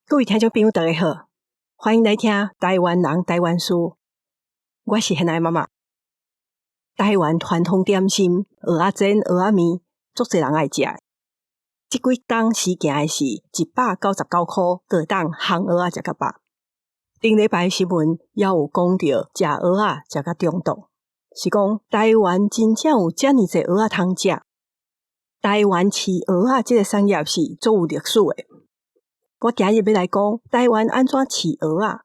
各位聽眾朋友，大家好，歡迎來聽台灣人台灣事。我是現在媽媽。台灣傳統點心，蚵仔煎、蚵仔麵，足濟人愛食。這幾冬時行的是199箍，就會當烘蚵仔食較飽。頂禮拜新聞也有講著食蚵仔食甲中毒，是講台灣真正有遮爾濟蚵仔通食。台灣飼蚵仔這个產業是足有歷史的。我今日欲來講台灣按怎飼蚵仔，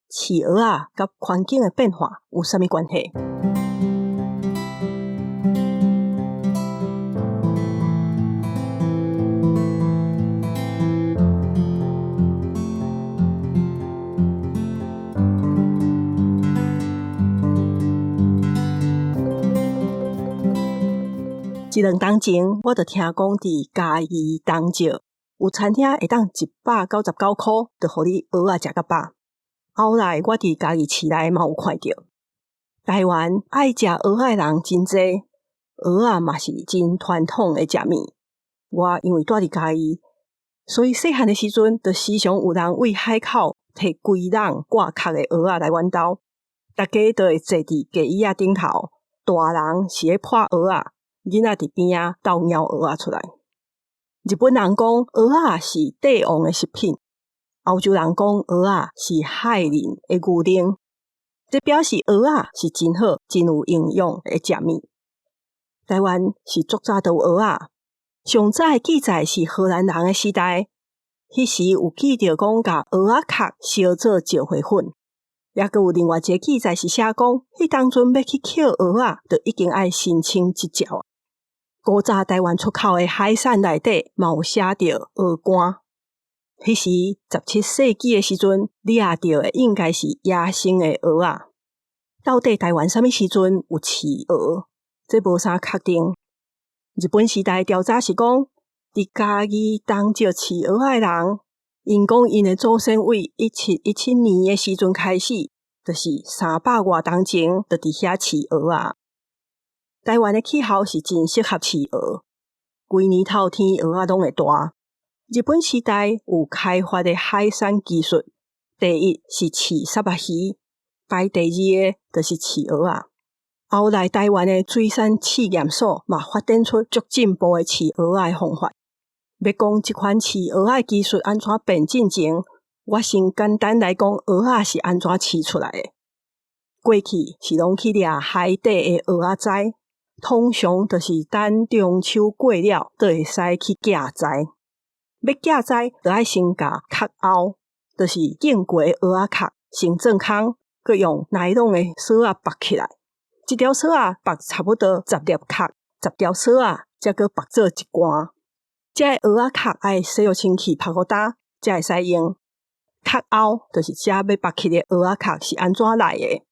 飼蚵仔佮環境的變化有啥物關係？一兩冬前，我就聽講佇嘉義東石有餐廳會當199箍，就予你蚵仔食較飽。後來我佇嘉義市內嘛有看著，台灣愛食蚵仔的人真濟，蚵仔嘛是真傳統的食物。我因為住佇嘉義，所以細漢的時陣，就時常有人對海口提規籠掛殼的蚵仔來阮兜，大家就會坐佇低椅仔頂頭，大人是咧破蚵仔，囡仔佇邊仔鬥貓蚵仔出來。日本人講蚵仔是帝王的食品，歐洲人講蚵仔是海人的牛奶，這表示蚵仔是真好、真有營養的食物。台灣是足早就有蚵仔，上早的記載是荷蘭人的時代，彼時有記著講共蚵仔殼燒做石灰粉，抑閣有另外一个記載是寫講，彼當陣欲去抾蚵仔，就已經愛申請執照。古早台灣出口的海產內底嘛有寫著蚵乾。彼時17世紀的時陣，掠著的應該是野生的蚵仔。到底台灣啥物時陣有飼蚵？這無啥確定。日本時代調查是講，佇嘉義東石飼蚵仔的人，𪜶講𪜶的祖先為1717年的時陣開始，就是300外冬前就佇遐飼蚵仔。台灣的氣候是真適合飼蚵，規年透天蚵仔攏會大。日本時代有開發的海產技術，第一是飼虱目魚，排第二个就是飼蚵仔。後來台灣的水產試驗所嘛發展出足進步的飼蚵仔的方法。欲講這款飼蚵仔的技術按怎變進前，我先簡單來講蚵仔是按怎飼出來的。過去是攏去掠海底的蚵仔仔，通常就是等中秋過了，就會使去寄仔。欲寄仔，就愛先共殼甌，就是浸過的蚵仔殼，先鑽空，閣用奈龍的索仔縛起來。一條索仔縛差不多10粒殼，10條索仔才閣縛做一罐。這个蚵仔殼愛洗予清氣，曝予焦，才會使用。殼甌就是這欲縛起的蚵仔殼是按怎來的？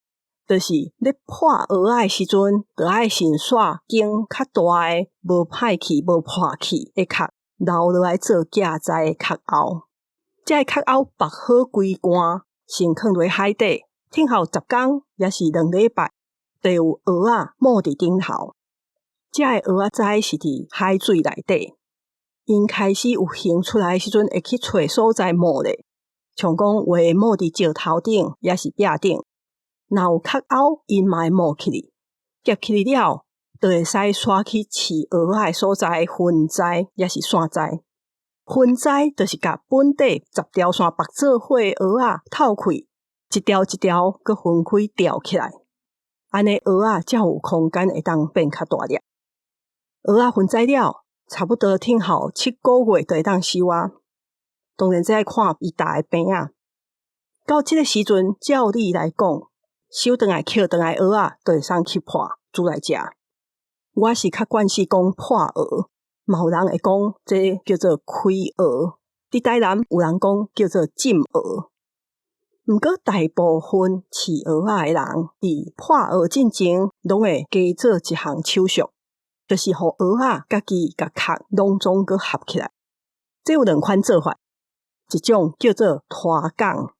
就是咧破蚵仔的時陣，就愛先煞間較大的、無歹去、無破去的殼，留落來做寄仔的殼甌。這个殼甌縛好規罐，先囥佇海底，等候10工，抑是2禮拜，就有蚵仔冒佇頂頭。這个蚵仔仔是佇海水內底，𪜶開始有形出來的時陣，會去揣所在冒咧，像講有的冒佇石頭頂，抑是壁頂。若有殼甌，𪜶嘛會冒起來，夾起來了，就會使徙去飼蚵仔的所在分仔，抑是散仔。分仔就是共本底10條線縛做伙的蚵仔透開，一條一條閣分開吊起來，按呢蚵仔才有空間會當變較大粒。蚵仔分仔了，差不多等候7個月就會當收啊。當然這愛看伊踏的病仔。到這个時陣，照理來講，收轉來抾轉來蚵仔，就會使去破煮來食。我是較慣勢講破蚵，嘛有人會講這叫做開蚵。佇台南有人講叫做浸蚵。毋過大部分飼蚵仔的人，佇破蚵進前，攏會加做一項手續，就是予蚵仔家己共殼攏總閣合起來。這有兩款做法，一種叫做拖港。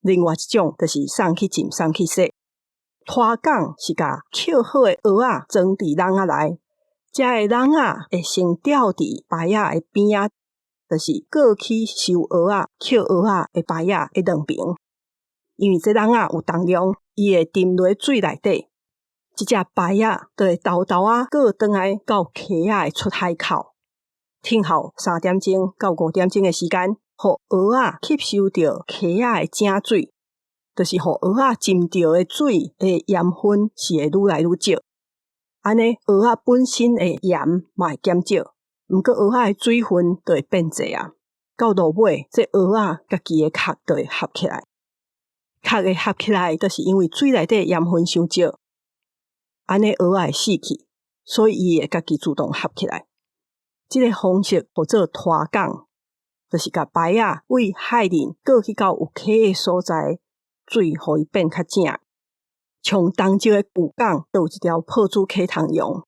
另外一種就是送去浸、送去洗。拖港是共抾好的蚵仔裝佇籠仔內，這个籠仔會先吊佇排仔的邊仔，就是過去收蚵仔、抾蚵仔的排仔的兩爿。因為這籠仔有重量，伊會沉落水內底。這隻排仔就會沓沓仔過轉來到溪仔的出海口，等候3點鐘到5點鐘的時間，予蚵仔吸收著溪仔的井水，就是予蚵仔浸著的水的鹽分是會愈來愈少。按呢，蚵仔本身的鹽嘛會減少，毋過蚵仔的水分就會變濟啊。到落尾，這蚵仔家己的殼就會合起來，殼會合起來，就是因為水內底鹽分傷少，按呢蚵仔會死去，所以伊會家己自動合起來。這个方式號做拖港，就是共排仔對海裡過去到有溪的所在，水予伊變較正。像東石的舊港，就有一條破主溪通用。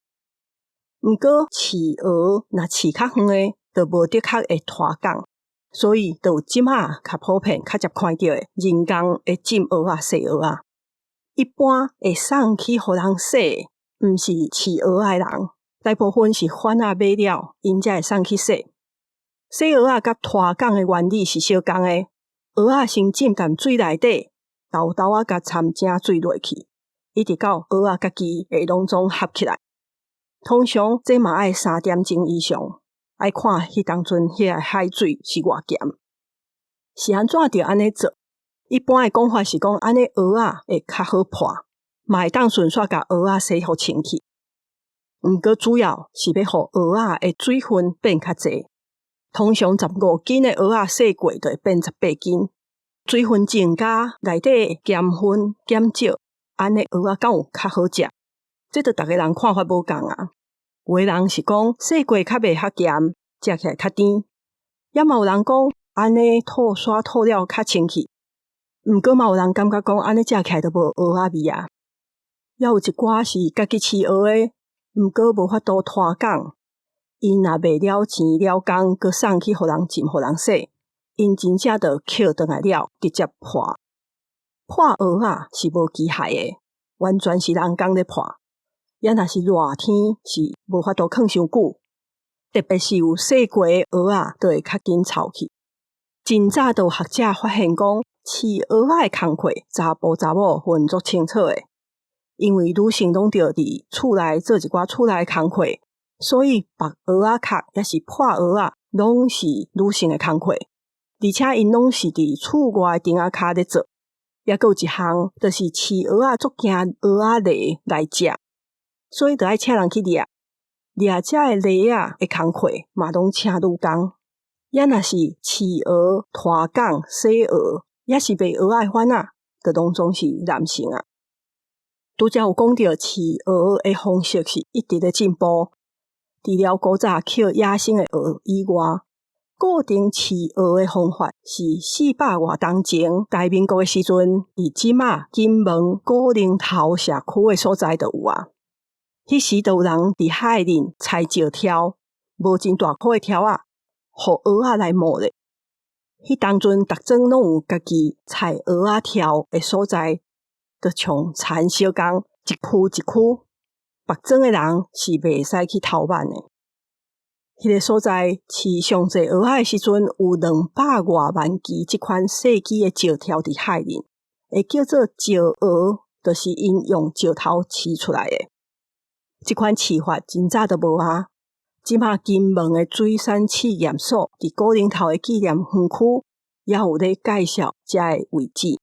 毋過飼蚵若飼較遠的，就無的確會拖港，所以就有這馬較普遍、較捷看著的人工的浸蚵仔、洗蚵仔。一般會送去予人洗的，毋是飼蚵仔的人，大部分是販仔買了，𪜶才會送去洗。洗蚵仔佮拖港的原理是相仝的，蚵仔先浸踮水內底，沓沓仔共摻井水落去，一直到蚵仔家己會攏總合起來。通常這嘛愛3點鐘以上，愛看彼當陣彼个海水是偌鹹。是按怎著按呢做？一般的講法是講，按呢蚵仔會較好破，嘛會當順紲共蚵仔洗予清氣。毋過主要是欲予蚵仔的水分變較濟。通常15斤的蚵仔洗過就會變18斤，水分增加，內底鹽分減少，按呢蚵仔敢有較好食？這就逐个人看法無仝啊。有的人是講洗過較袂遐鹹，食起來較甜。也嘛有人講按呢吐沙吐了較清氣。毋過嘛有人感覺講按呢食起來就無蚵仔味啊。猶有一寡是家己飼蚵的，毋過無法度拖港，𪜶若賣了錢了工，閣送去予人浸、予人洗，𪜶真正就抾轉來了，直接破。破蚵仔是無機械的，完全是人工咧破。也若是熱天是無法度囥傷久，特別是有洗過的蚵仔，就會較緊臭去。真早就有學者發現講，飼蚵仔的工課，查埔查某分足清楚的，因為女性攏著佇厝內做一寡厝內工課，所以縛蚵仔殼抑是破蚵仔，攏是女性的工課，而且𪜶攏是佇厝外的埕仔跤咧做。猶閣有一項，就是飼蚵仔足驚蚵仔蛎來食，所以著愛請人去掠，掠這个蛎仔的工課嘛攏請女工。也若是飼蚵、拖港、洗蚵，抑是賣蚵仔的販仔，就攏總是男性啊。拄才有講著飼蚵的方式是一直咧進步，除了古早抾野生的蚵以外，固定飼蚵的方法是400外冬前大民國的時陣，佇這馬金門古寧頭社區的所在就有啊。彼時就有人佇海裡採石柱，無真大箍的柱仔，予蚵仔來摸咧。彼當陣，逐莊攏有家己採蚵仔柱的所在，就像田相仝，一區一區，別莊的人是袂使去偷挽的。彼个所在飼上濟蚵仔的時陣，有200外萬支這款細支的石柱佇海裡，會叫做石蚵，就是𪜶用石頭飼出來的。這款飼法真早就無啊！這馬金門的水產試驗所佇古寧頭的紀念園區，也有咧介紹這个位置。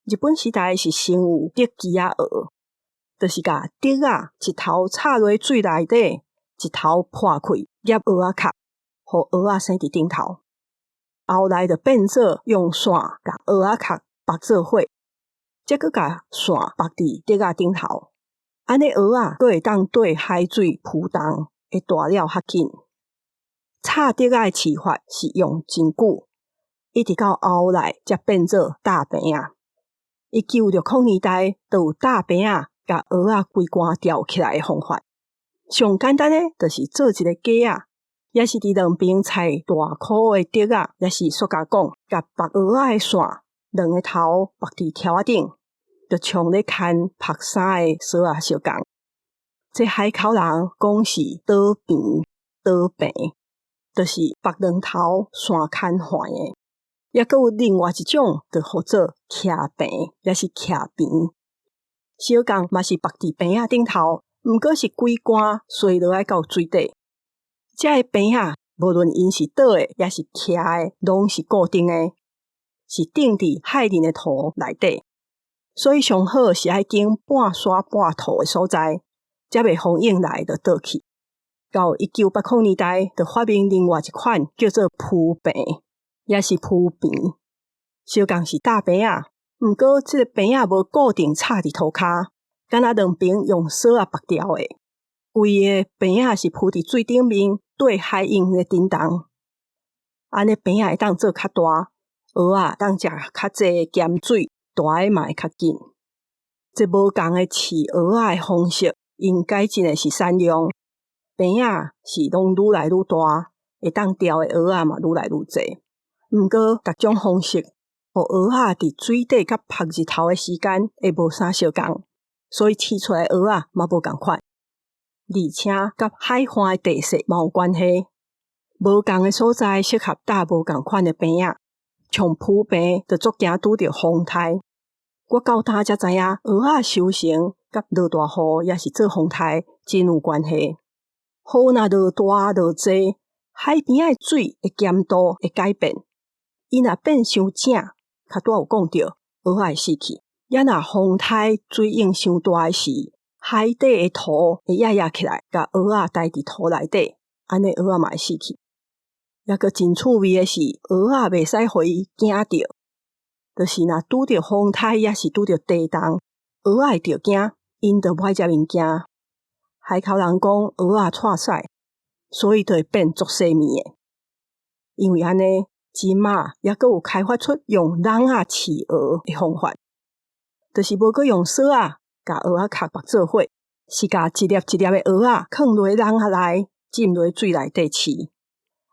日本時代是先有竹枝仔蚵，就是共竹仔一頭插落水內底，一頭破開夾蚵仔殼，予蚵仔生佇頂頭。後來就變做用線共蚵仔殼縛做伙，再閣共線縛佇竹仔頂頭。按呢蚵仔閣會當對海水浮動，會大了較緊。插竹仔的飼法是用真久，一直到後來才變做搭棚仔。1960年代就有搭棚仔，共蚵仔規罐吊起來的方法。上簡單的就是做一个架仔，抑是佇兩邊裁大箍的竹仔，抑是塑膠管，共縛蚵仔的線，兩个頭縛佇柱仔頂，就像咧牽縛衫的索仔相仝。這海口人講是倒棚倒棚，就是縛兩頭線牽橫的。抑閣有另外一種，就號做徛棚，抑是徛邊。相仝嘛是縛佇棚仔頂頭，毋過是規竿垂落來到水底。這个棚仔，無論𪜶是倒的，抑是徛的，攏是固定的，是釘佇海林的塗內底。所以上好是愛揀半沙半塗的所在，才袂風湧來就倒去。到1980年代，就發明另外一款叫做浮棚，抑是浮棚，相仝是搭棚仔，毋過這个棚仔無固定插佇塗跤，敢若兩爿用索仔縛牢的。規个棚仔是浮佇水頂面，綴海湧咧振動。按呢棚仔會當做較大，蚵仔會當食較濟鹹水，大的嘛會較緊。這無仝的飼蚵仔的方式，𪜶改進的是產量，棚仔是攏愈來愈大，會當釣的蚵仔嘛愈來愈濟。毋過，逐種方式，予蚵仔佇水底佮曝日頭的時間會無啥相仝，所以飼出來蚵仔嘛無仝款。而且，佮海岸的地勢嘛有關係。無仝的所在適合搭無仝款的棚仔，像浮棚就足驚拄著風颱。我到今才知影，蚵仔收成佮落大雨抑是做風颱真有關係。雨若落大落濟，海邊仔的水的鹹度會改變。伊若變傷正，較拄仔有講著，蚵仔會死去。抑若風颱水湧傷大時，海底的塗會壓壓起來，共蚵仔刣佇塗內底，按呢蚵仔嘛會死去。抑閣真趣味的是，蚵仔袂使予伊驚著，就是若拄著風颱，抑是拄著地動，蚵仔會著驚，𪜶就無愛食物件。海口人講蚵仔掣屎，所以就會變足細暝的。因為按呢，這馬抑閣有開發出用籠仔飼蚵的方法，就是無閣用索仔共蚵仔殼縛做伙，是共一粒一粒的蚵仔囥落籠仔內，浸落水內底飼。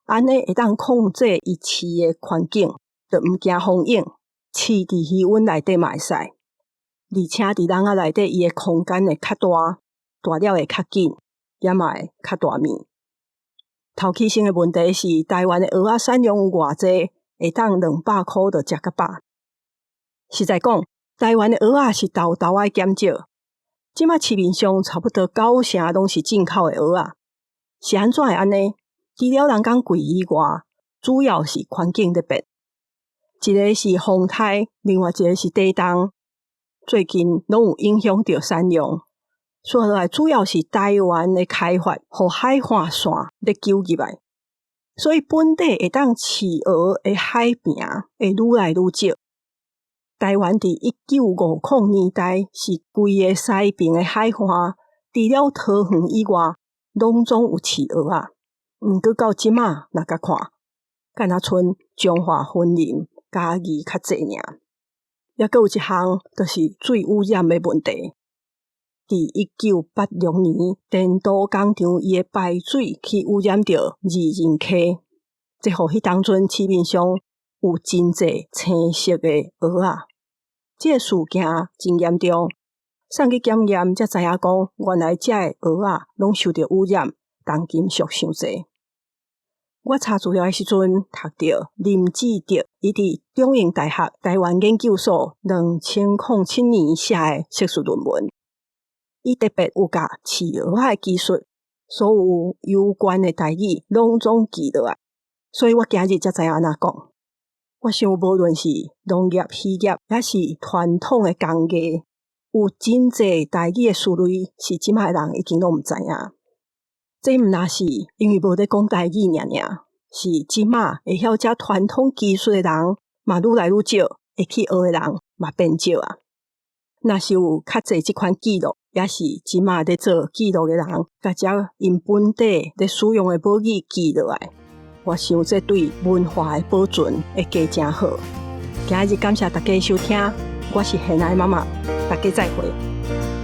按呢會當控制伊飼的環境，就毋驚風湧，飼佇魚塭內底嘛會使。而且佇籠仔內底，伊的空間會較大，大了會較緊，也嘛會較大物。頭起先的問題是，台灣的蚵仔產量有偌濟，會當200箍就食較飽。實在講，台灣的蚵仔是沓沓仔減少。這馬市面上差不多九成攏是進口的蚵仔，是按怎會按呢？除了人工貴以外，主要是環境咧變。一个是風颱，另外一个是地動，最近攏有影響著產量。說落來，主要是台灣的開發，予海岸線咧糾入來，所以本地會當飼蚵的海坪會愈來愈少。台灣佇1950年代是規个西爿的海岸，除了桃園以外，攏總有飼蚵仔。毋過到這馬若共看，敢若賰彰化、雲林、嘉義較濟爾。抑閣有一項，就是水污染的問題。佇1986年，電鍍工廠伊的排水去污染著二仁溪，這予彼當陣市面上有真濟青色的蚵仔。這个事件真嚴重，送去檢驗才知影講，原來這个蚵仔攏受著污染，重金屬傷濟。我查資料的時陣，讀著林志德伊佇中正大學台灣研究所2007年寫的碩士論文。伊特別有共飼蚵仔的技術，所有有關的台語攏總記落來，所以我今日才知影按怎講。我想無論是農業、漁業，抑是傳統的工藝，有真濟台語的詞彙是這馬的人已經攏毋知影。這毋但是因為無咧講台語爾爾，是這馬會曉這傳統技術的人嘛愈來愈少，會去學的人嘛變少啊。若是有較濟這款記錄，抑是這馬咧做記錄的人，共這𪜶本地咧使用的母語記落來，我想這對文化的保存會加誠好。今日感謝大家收聽，我是賢愛媽媽，大家再會。